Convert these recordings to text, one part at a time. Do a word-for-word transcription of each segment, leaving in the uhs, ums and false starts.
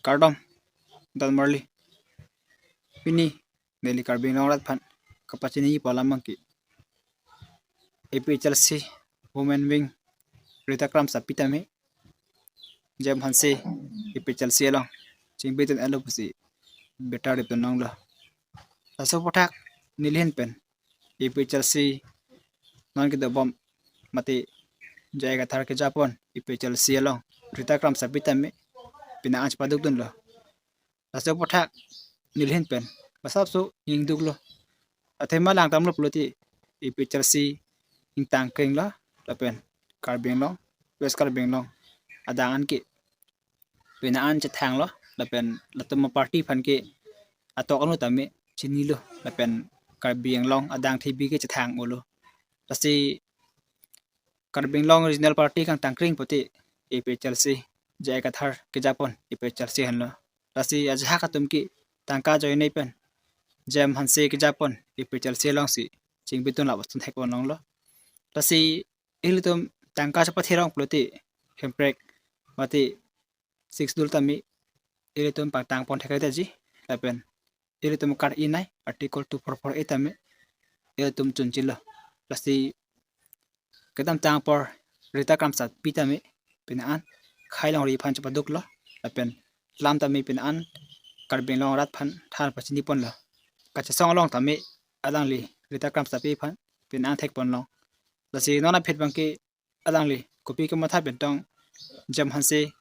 Kardom, Don Marley. Pini neli Karbi Anglong arat aphan kapachini pu alam abangke A P H L C Women Wing Rita Kramsapi tame J M Hanse A P H L C along chingbidun alo pusi birta rip dun longlo. Laso aphuthak neli ahin pen A P H L C non kedobom mate J I Kathar kejapon A P H L C along Rita Kramsapi tame pina anch paduk dunlo. Laso aphuthak neli ahin pen masapso ingduklo. Athema langdamlo pulote A P H L C ingtang krenglo lapen Karbi Anglong, West Karbi Anglong adang an ke pina an chethanglo lapen latum aparty aphan ke atok anu tame chinilo lapen Karbi Anglong adang thibi ke chethang-olo. Lasi Karbi Anglong Regional Party kangtang kreng pulote A P H L C, J I Kathar kejapon A P H L C henlo. Lasi ajahak atum ke tangka ajoine pen J M Hanse kejapon A P H L C alongsi chingbidun lapuson thekpon longlo. Lasi ilitum tangka chepathirong pulote Hemprek mate Sixth Schedule tame ilitum pangtangpon thekthekthaji lapen ilitum kar-inai Article two four four A tame ilitum chunchilo. Lasi kedamtang apor Rita Kramsapi tame pina an khei longri aphan chepaduklo lapen lam tame pina an Karbi Anglong arat aphan than pachiniponlo. Kachesong along tame alangli Rita Kramsapi aphan pina an thekpon long. Lasi non aphi abangke alangli kopi kematha pen tong J M Hanse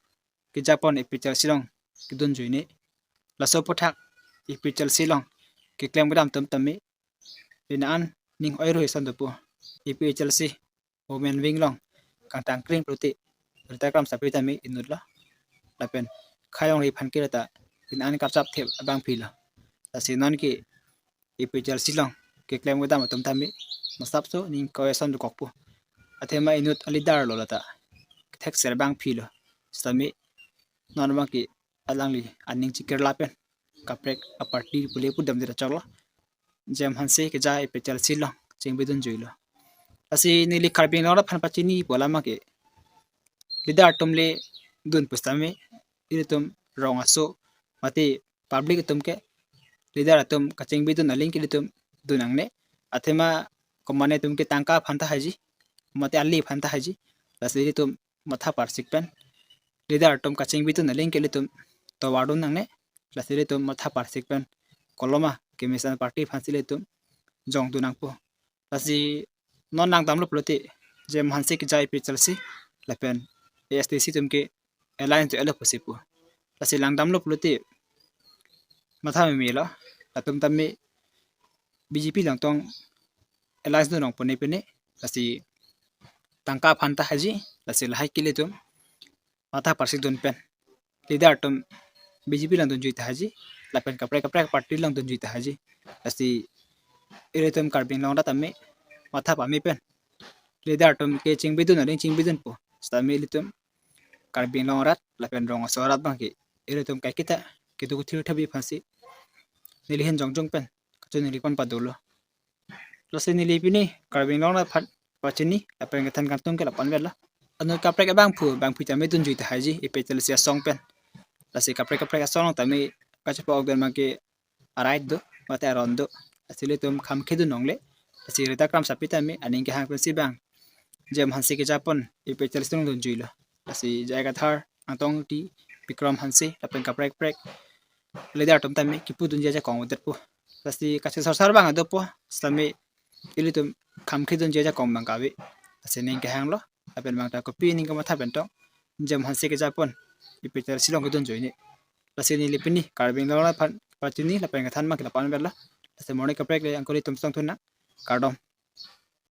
kejapon A P H L C along kedun ajoine. Laso aphuthak A P H L C along keklem kedam atum tame pina an ning oiro ason dopo. A P H L C Women Wing along kangtang kreng pulote Rita Kramsapi tame inutlo. Lapen khei longri aphan ke rita pina an kapsap thep abangphilo. Lasi non ke A P H L C along keklem kedam atum tame masapso ning koi ason dokokpo. Athema inut a-leader lo lata kethekser abangphilo. Sitame non abangke alangli aning chikir lapen kaprek aparty pule pudam dira choklo. J M Hanse keja A P H L C along chingbidun ajoilo. Lasi neli Karbi Anglong arat aphan pachini pu alam abangke leader atum le dun pusitame ilitum rong aso mate public atum ke leader atum kachingbidun aling ke ilitum dun nangne. Athema komane atum ke tangka aphan ta haiji mate ali aphan ta haiji. Lasi ilitum matha parsik pen leader atum kachingbidun aling ke ilitum tovar dun nangne. Lasi ilitum matha parsik pen koloma kemesan party aphansi ilitum jongdun nangpo. Lasi non langdamlo pulote J M Hanse keja A P H L C lapen A S D C atum ke alliance do-etlo pusi pu. Lasi langdamlo pulote matha memelo, latum tame B J P along tong alliance do nangpo ne pine. Lasi tangka aphan ta haiji, lasi lahai ke ilitum matha parsik dun pen leader atum B J P along dunjui ta haiji lapen kaprek kaprek party along dunjui ta haiji. Lasi ilitum Karbi Anglong arat tame matha pame pen leader atum ke chingbidun aling chingbidunpo. Sitame ilitum Karbi Anglong arat lapen rong aso arat abangke ilitum kaiketa keduk thir thabi aphansi neli ahin jongjong pen kachiningri pon padolo. Lasi neli pini Karbi Anglong arat aphan pachini lapen kethan kangtung ke lapu-an vetlo. Anut kaprek abangphu bangphi tame dunjui ta haiji A P H L C asong pen. Lasi kaprek kaprek asong along tame kachepa-ok dun abangke a-right do mate aron do. Lasi ilitum kham khedun longle. Lasi Rita Kramsapi tame aning kehang pensi bang J M Hanse kejapon A P H L C along dunjuilo. Lasi J I Kathar, Angtong Ingti, Bikram Hanse lapen kaprek kaprek leader atum tame kipudunji ajakong avedetpo. Lasi kachesorsar abang dopo, sitame ilitum kham khedunji ajakong abang kave. Lasi ning kehanglo lapen bang ta kopi ning kematha pen tong J M Hanse kejapon A P H L C along kedun ajoine. Lasi neli pini Karbi Anglong arat aphan pachini lapen kethan abangke lapu-an vetlo. Lasi morning kaprek le angkoli atum song thunang. Kardom.